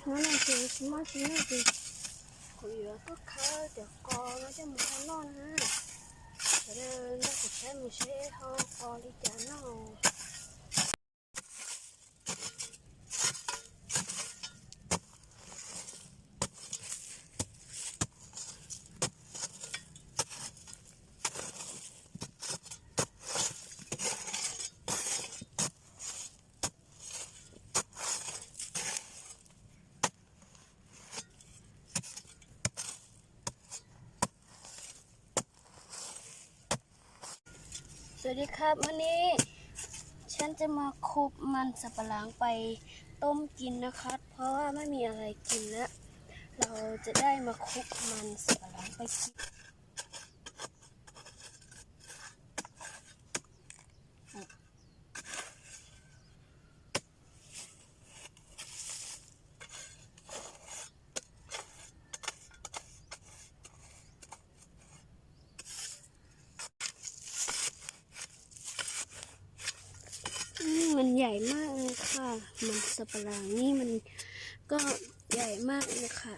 Hnub no ces tsis muaj tsis noj ces kuv yuav tuaj khawb cov qos no coj mus hau noj na. Sawv daws nrog kuv saib mus seb ho qos li cas noj.สวัสดีครับ วันนี้ฉันจะมาคลุกมันสำปะหลังไปต้มกินนะครับ เพราะว่าไม่มีอะไรกินแล้ว เราจะได้มาคลุกมันสำปะหลังไปกิน อืม มันใหญ่มากเลยค่ะ มันสับปะหลังนี่มันก็ใหญ่มากเลยค่ะ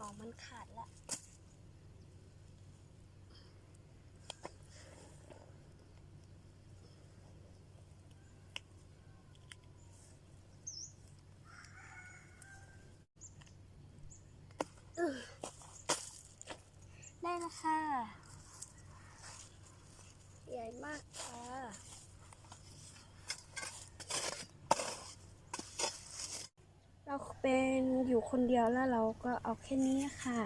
อ๋อ มันขาดละ ได้แล้วค่ะ ใหญ่มากค่ะ เราเป็นอยู่คนเดียวแล้วเราก็เอาแค่นี้ค่ะ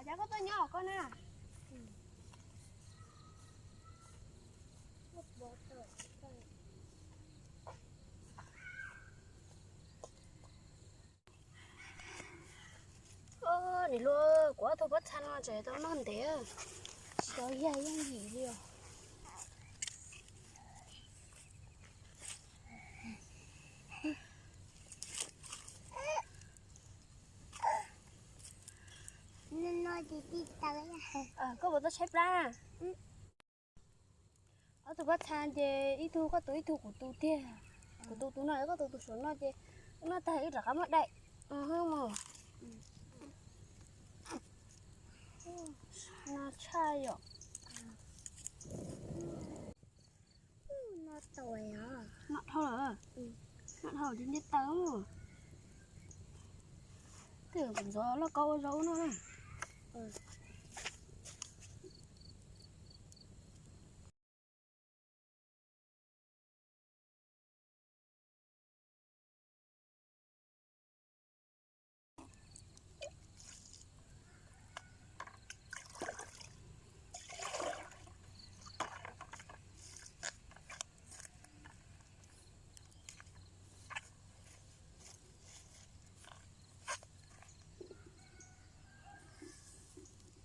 Cov koj tuaj nyob koj na. Nim luag kuv ob tug pob txha no tseem tau noj ntev, tsis tau yag yeej yim li os. Koj puas tau tshaib plab? Ob tug pob txha ces ib tug koj tu ib tug kuv tu tiag. Kuv tu tus no, koj tu tus saum no ces noj tag wb rov qab muab daim. No tshaj yom. Noj dhau lawm, noj dhau li ntiaj teb. Tej zaum kuv ntxuav lauj kaub ua zaub noj na.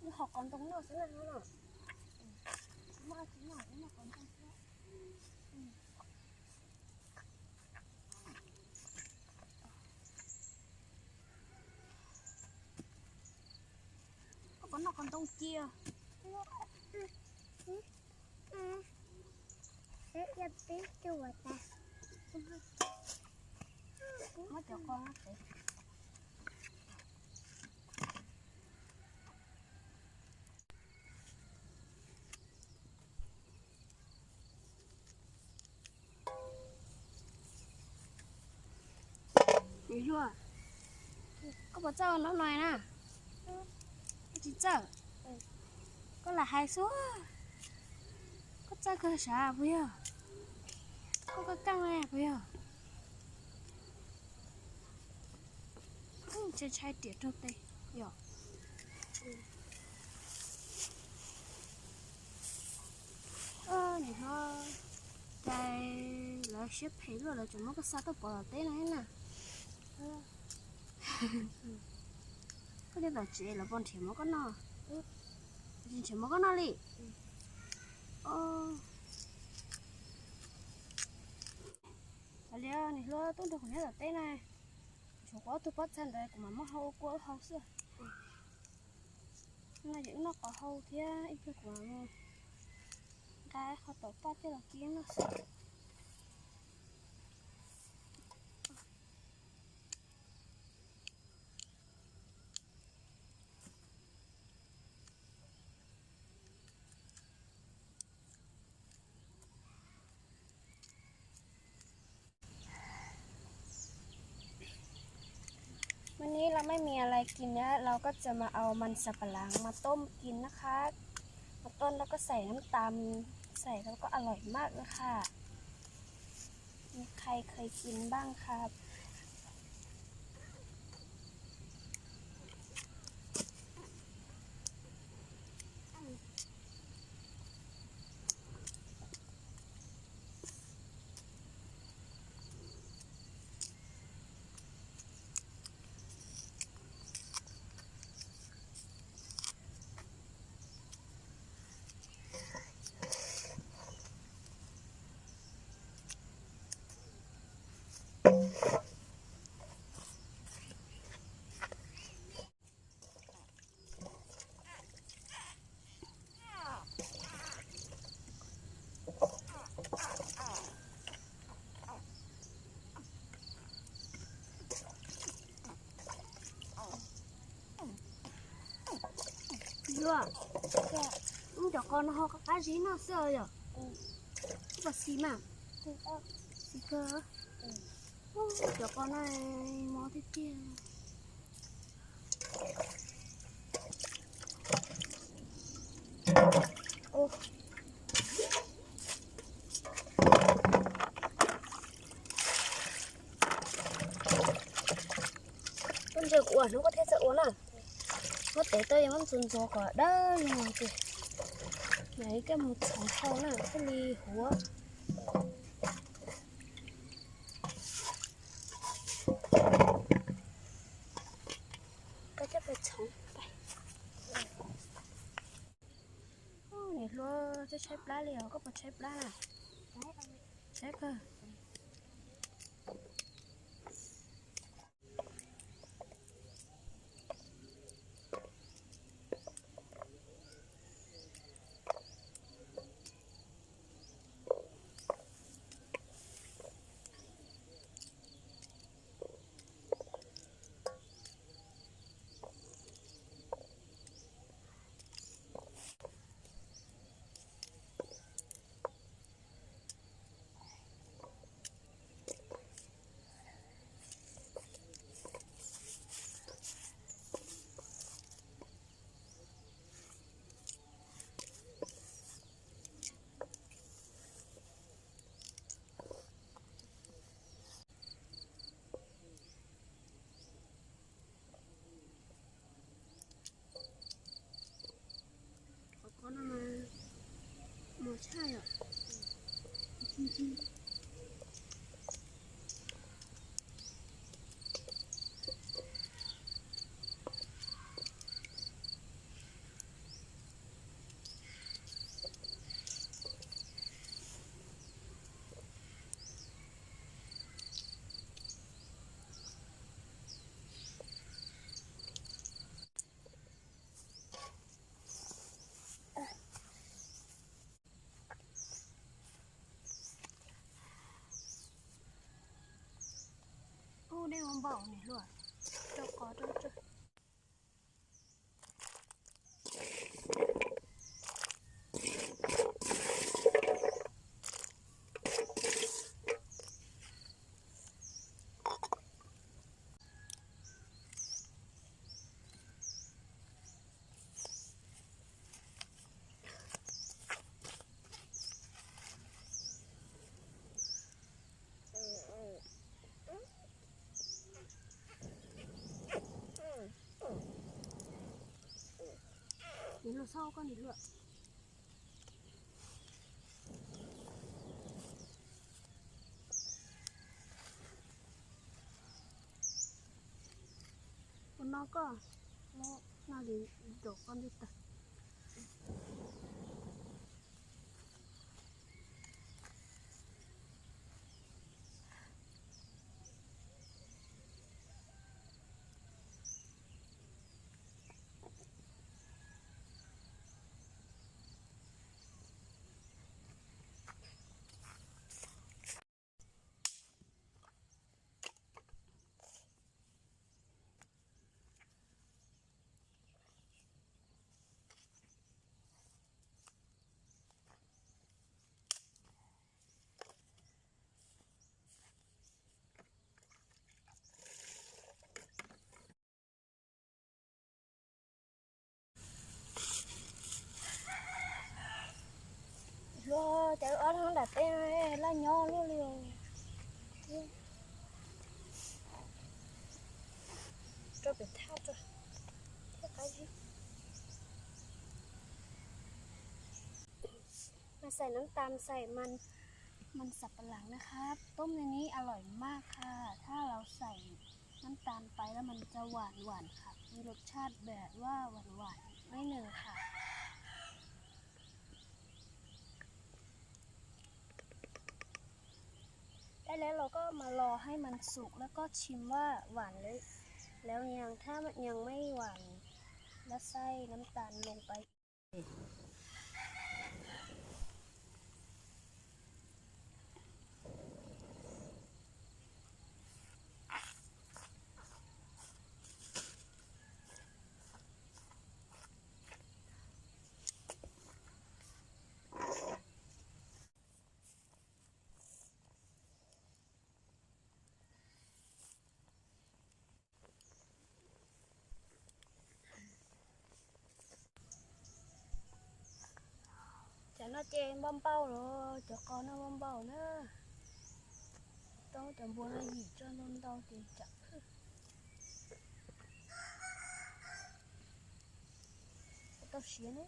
Wb haus qos ntoo noj xwb na. Muaj tsis muaj, wb noj qos ntoo xwb. Koj puas noj qos ntoo cia? Peb ib tug tas. Muab cov qos no tev. Niam hluas, koj puas txawj noj no na? Koj tsis txawj? Koj lam hais xwb. Koj txawj kawg sav puas yog? Koj koj keej puas yog? Ntshai ntshai riam raug tes yom. Niam hlob, cas lawv siab phem luaj, lawv tseem muab koj xa tuaj pov tom teb no thiab na. Koj coj tom tsev lawv puas nrhiav mov koj noj? Tsis nrhiav mov koj noj li. Hais li niam hluas, tuaj nrog kuv nyob tom teb na. Tshuav kuv ob tug pob txha ntawd kuv mam muab hau ua kua hau xwb. No ces wb noj qos hau thiab ib pliag kuv mam mus nqa qhov tom paj coj los kib noj xwb.วันนี้เราไม่มีอะไรกินนะ เราก็จะมาเอามันสำปะหลังมาต้มกินนะคะ มาต้มแล้วก็ใส่น้ำตาล ใส่แล้วก็อร่อยมากเลยค่ะ มีใครเคยกินบ้างครับ Yuav, wb cov qos no ho qab zib noj xwb os yom? Wb puas xis mas? Xis kawg. Cov qos no mov tiag tiag. Koj ntsia kuv ua hnub koj thiaj txawj ua na. Muab tev tau yog muab ntxuav ntxuav kom dawb li no ces yog ib coj mus txhoov hau na thiaj li huv. Koj coj pais txhoov. Niam hluas, tshaib plab li os, koj puas tshaib plab na? Tshaib kawg. Ua npaum niam hluas, rau qos rau tso. Niam hluas, xauj koj niam hluas. Ua no koj, no li rau koj ntiaj teb. Luag cov ob leeg nram teb laj nyob luaj li. Rau pem thaj rau thiab qab zib. Mà xài nước tăm, xài măng, măng sập lẳngนะครับ ต้มในนี้อร่อยมากค่ะ ถ้าเราใส่น้ำตาลไปแล้วมันจะหวานหวานค่ะ มีรสชาติแบบว่าหวานหวานนิดนึงค่ะ ได้แล้วเราก็มารอให้มันสุกแล้วก็ชิมว่าหวานหรือแล้วยัง ถ้ามันยังไม่หวาน แล้วใส่น้ำตาลลงไป Cov no ces npau npau los, cov qos no npau npau na. Tau cov npua no yim tso ntau ntau ces tsam phwj. Tau siav na.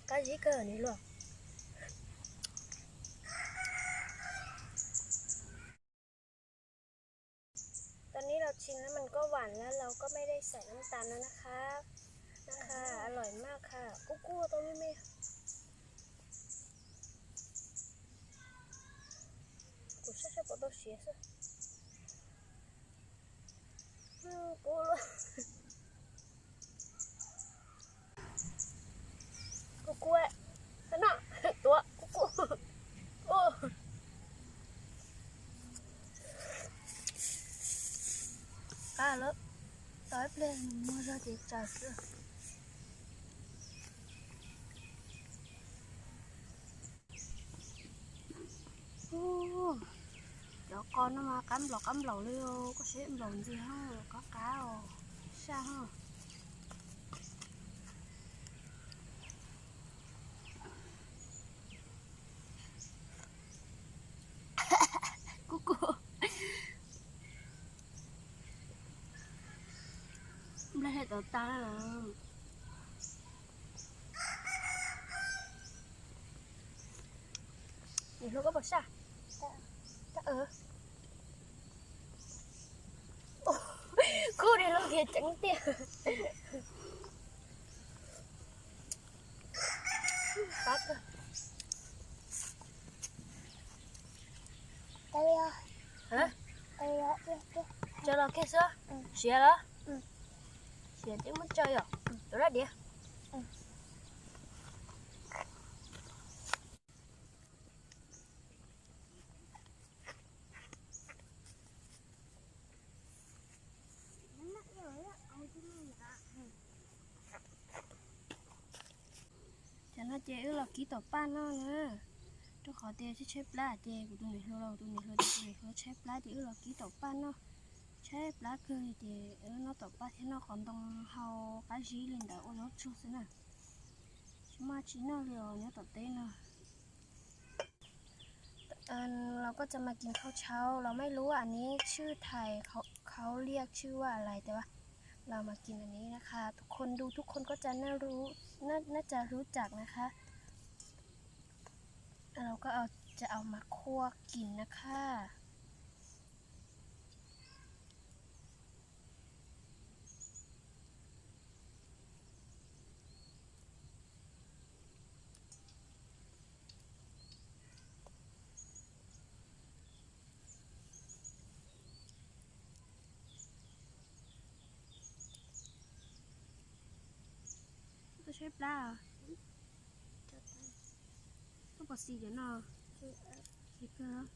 Qab zib kawg niam hluas. ตอนนี้เราชิมแล้วมันก็หวานแล้ว เราก็ไม่ได้ใส่น้ำตาลแล้วนะครับ นะคะ อร่อยมากค่ะ Kub kub tau me me. Kuv saib saib puas tau siav xwb. Kub luaj. Kub kub, no, tuav kub kub. Qab lawm, tau ib pliag muag zog ces tsaws xwb. Cov qos no mas qab nplaum qab nplaum li, koj saib nplaum ntxiag, qab qab os, saj os. Kub kub. Nplej haj tau tag lawm. Niam hluas koj puas saj? Kub li lub kiag ceev tiag. Tso los kiag xwb, siav los? Siav twb muab tso yom, tus dab diav. Cov no ces wb los kib tom paj noj na. Rau qhov tias tshaib tshaib plab ces kuv tus niam hluas los kuv tus niam hluas tias kuv niam hluas tshaib plab ces wb los kib tom paj noj. Tshaib plab kawg ces wb noj tom paj thiab noj qhov ntoo hau qab zib li ntawd ua zaub tsuag xwb na. Tsis muaj tsis noj li os nyob tom teb no. Los koj tsa mas kis khau tshauv los mej lub a neb tshwj thais khau liaj tshwj vaj lais tias los mas kis a neb nakha tus khon du tus khon koj tsa neb tsa hlub tsam nakha. Los koj tsa au mas khua kis nakha. Koj tshaib plab, koj puas xis cov no? Xis kawg.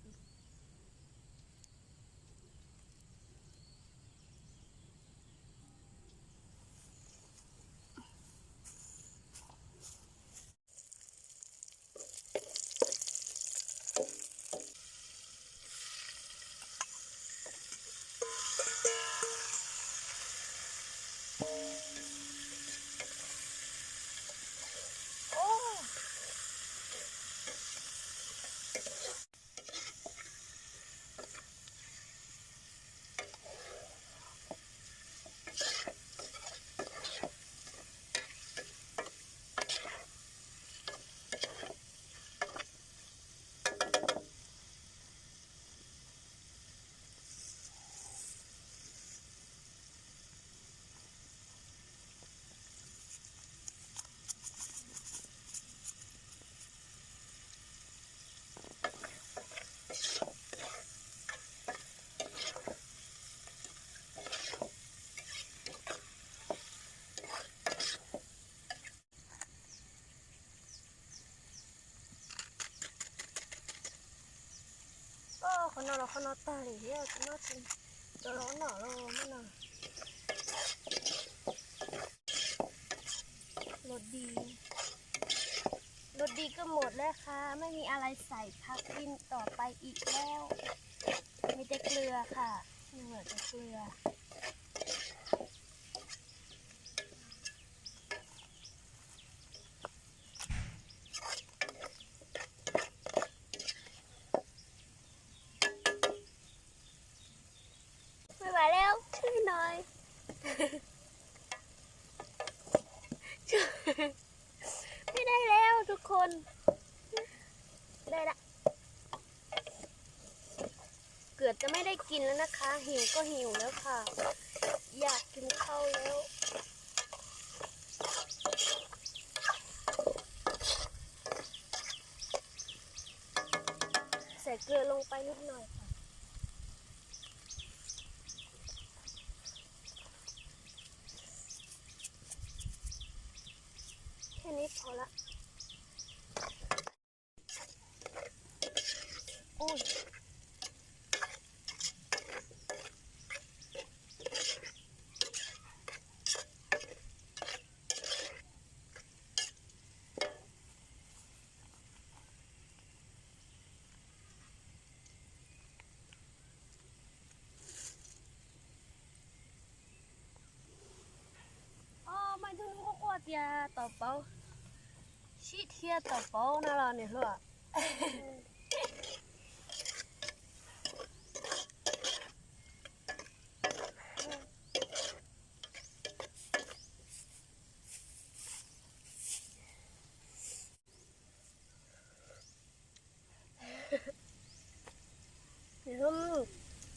Qhov no los qhov no tag li thiab, kuv muab tsis tau los noj los muab no. Los di, los diก็หมดแล้วค่ะ ไม่มีอะไรใส่ผักกินต่อไปอีกแล้ว มีแต่เกลือค่ะ มีแต่เกลือ ไม่ไหวแล้ว ช่วยหน่อย ไม่ได้แล้วทุกคน ได้ละ เกือบจะไม่ได้กินแล้วนะคะ หิวก็หิวแล้วค่ะ อยากกินข้าวแล้ว ใส่เกลือลงไปนิดหน่อยค่ะ แค่นี้พอละ อุ้ย Ob, maj ntug hnub quaj quaj tias tau pauv, sib thiab tau pauv no los niam hluas.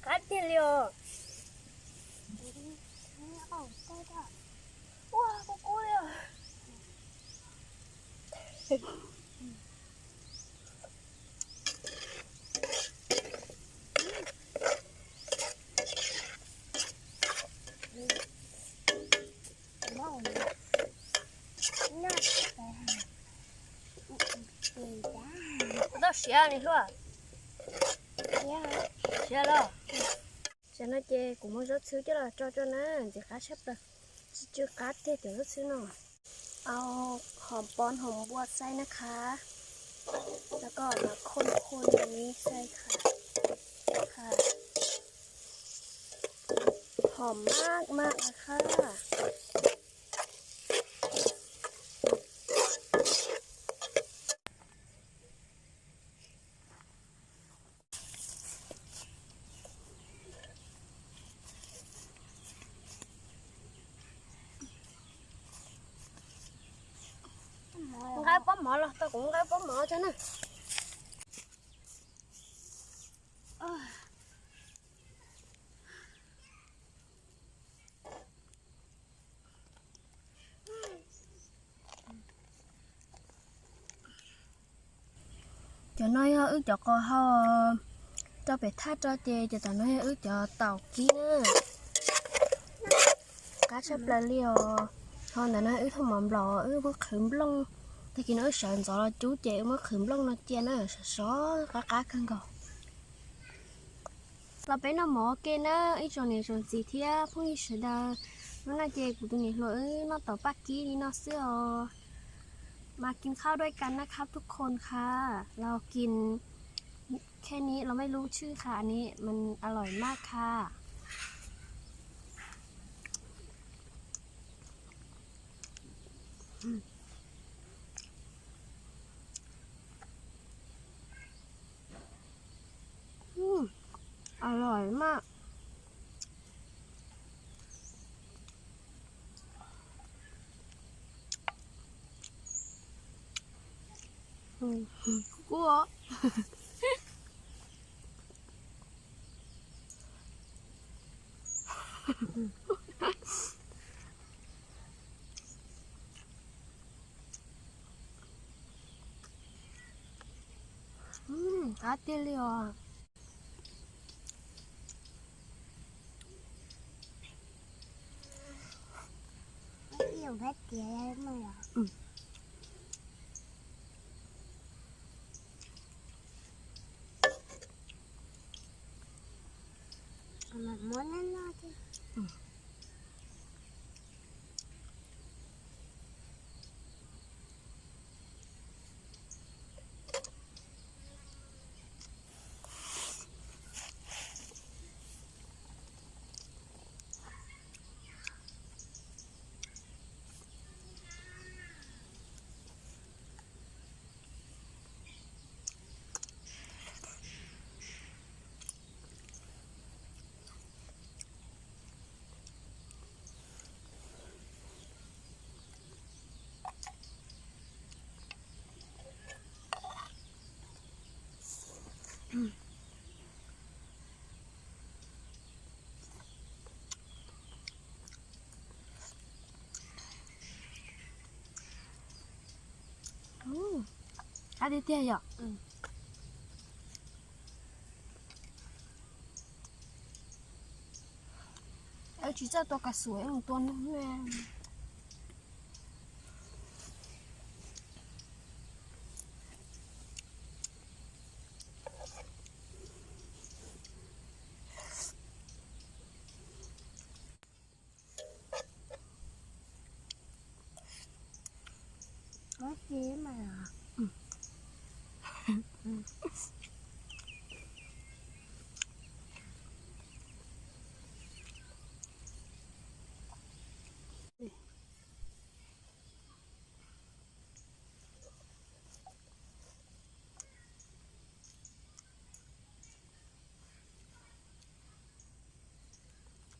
Qab tiag li os. Ua kub kub li os. Siav, nws hluas. Siav los. Tam no ces kuv muab zaub txhwb coj los tso rau na, ntxim qab tshaj plaws. Tsis tsw qab tiag cov zaub txhwb no. Au, hom poob hom npua xaib na kha,แล้วก็มาข้นๆ อย่างนี้ใส่ค่ะ ค่ะ หอมมากๆ เลยค่ะ Nqa pob mov los, tau kuv nqa pob mov tso na. Cov no yog wb cov qos hau, rau pem thaj rau ces cov tom no yog wb cov taum kib na. Qab tshaj plaws li os. Ho ntawm no wb thauj mov nplaum, wb muab qhwv nplooj. Tag kis no wb sawv ntxov los cub ces wb muab qhwv nplooj no cia na, sov sov qab qab kawg nkaus. Los peb noj mov ua ke na ib tsoom niam tsoom txiv thiab phooj ywg sawv daws. Hnub no ces kuv tus niam hluas wb noj taum paj kib li no xwb os. มากินข้าวด้วยกันนะครับทุกคนค่ะ เรากินแค่นี้เราไม่รู้ชื่อค่ะ อันนี้มันอร่อยมากค่ะ อร่อยมาก Kuv Qab tiag li os. Qab tiag tiag yom. Tsis txawj tua kas xuam, mus tua noog na.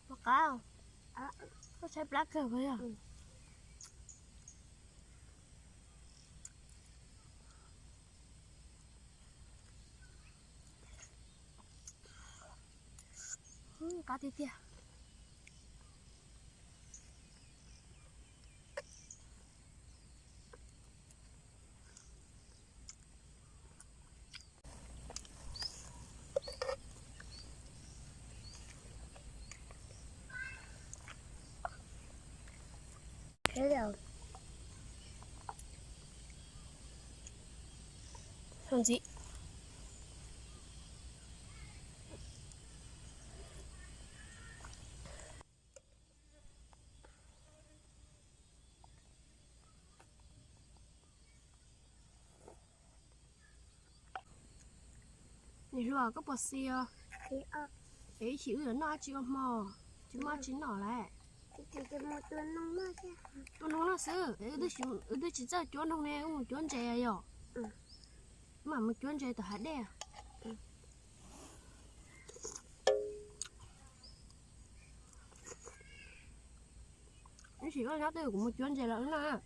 Pom qab, koj tshaib plab kawg puas yog? Qab tiag tiag. Ntxim. Niam hluas, koj puas xis os? Es ib chim wb yuav noj dab tsi ua hmo? Tsis muaj dab tsi noj lawm. Tua noog noj xwb, wb twb tsis txawj cuab noog ne, wb mus cuab ntses yom. Wb mam mus cuab ntses tom hav dej. Ib sim koj nyob twj ywm kuv mus cuab ntses los wb noj.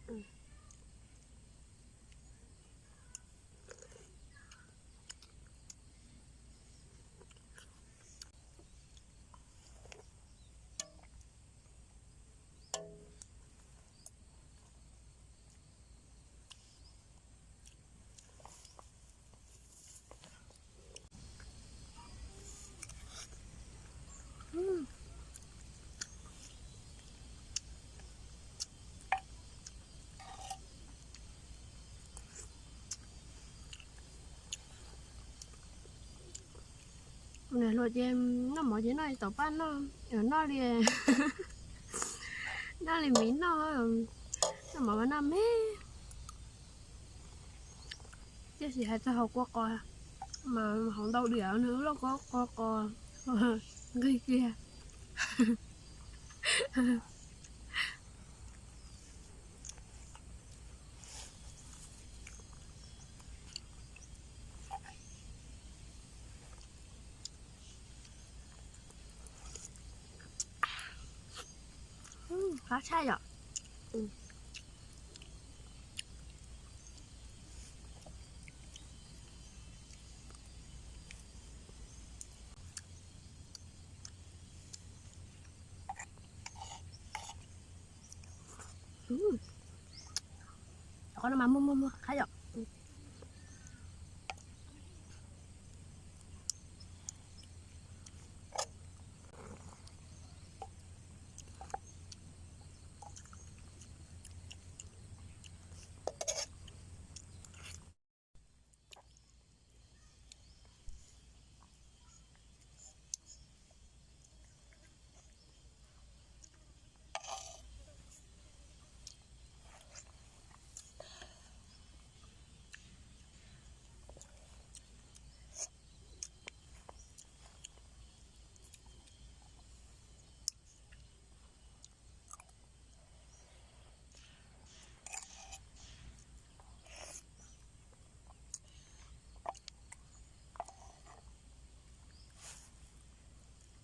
Kuv niam hluas ces noj mov ces noj li tom paj noj, noj li, noj li miv noj, noj mov mas noj me. Tiam sis hais txog hauv kua qos mas hauv ntau diam nws loj kua qos nqig kiag. Qab tshaj yom. Qhov no mas muag muag muag qab yom.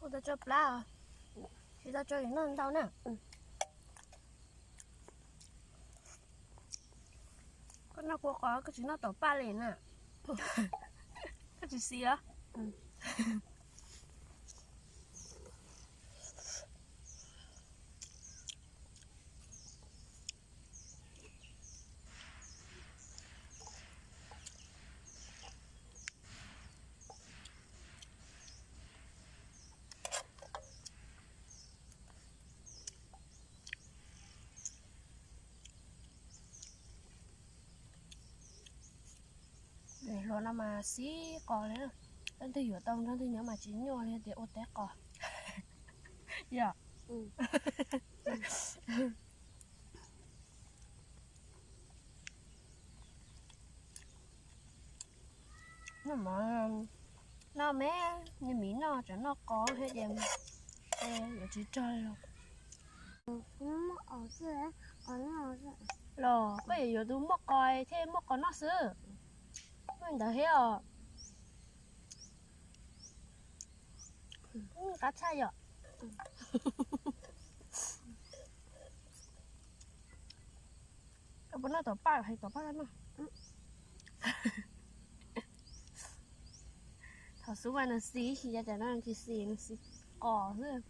Ua tau tso plab, tsis tau tso noj ntau na. Koj noj kua qos koj tsis noj tom paj li na. Koj tsis xis os. Hluas no mas xib qos li, leej twg yuav tau nrog leej twg nyob mas tsis nyuaj li tias ua teb qos. Yog. Noj mov, noj me, noj miv noj tseem noj qos thiab ces yuav tsis tsawg li los. Los koj yuav yuav tus muaj qos thiaj muaj qos noj xwb. Muaj ntawd thiab os. Qab tshaj yom. Koj puas noj tom paj, hais tom paj no. Thaum xub mas nws xis ib chim, cas no tsis xis, nws xis qos xwb.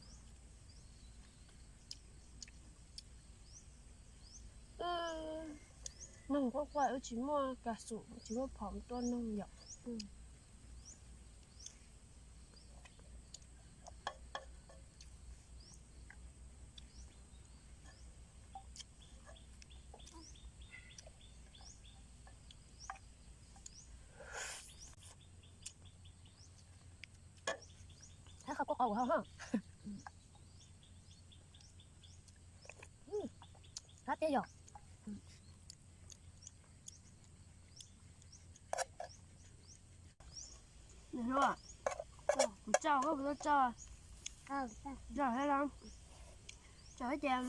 Noog quaj quaj wb tsis muaj kas xum tsis muaj phom tua noog yom. Qab qos ua hauv ha. Qab tiag yom. Hluas, kuv tso koj puas tau tso? Tso thiab los? Tso ces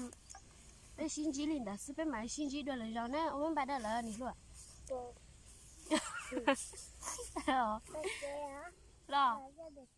peb sib ntsib li ntawd xwb, peb mam sib ntsib dua lwm zaus na, ua npaj dawb lawm niam hluas. Los?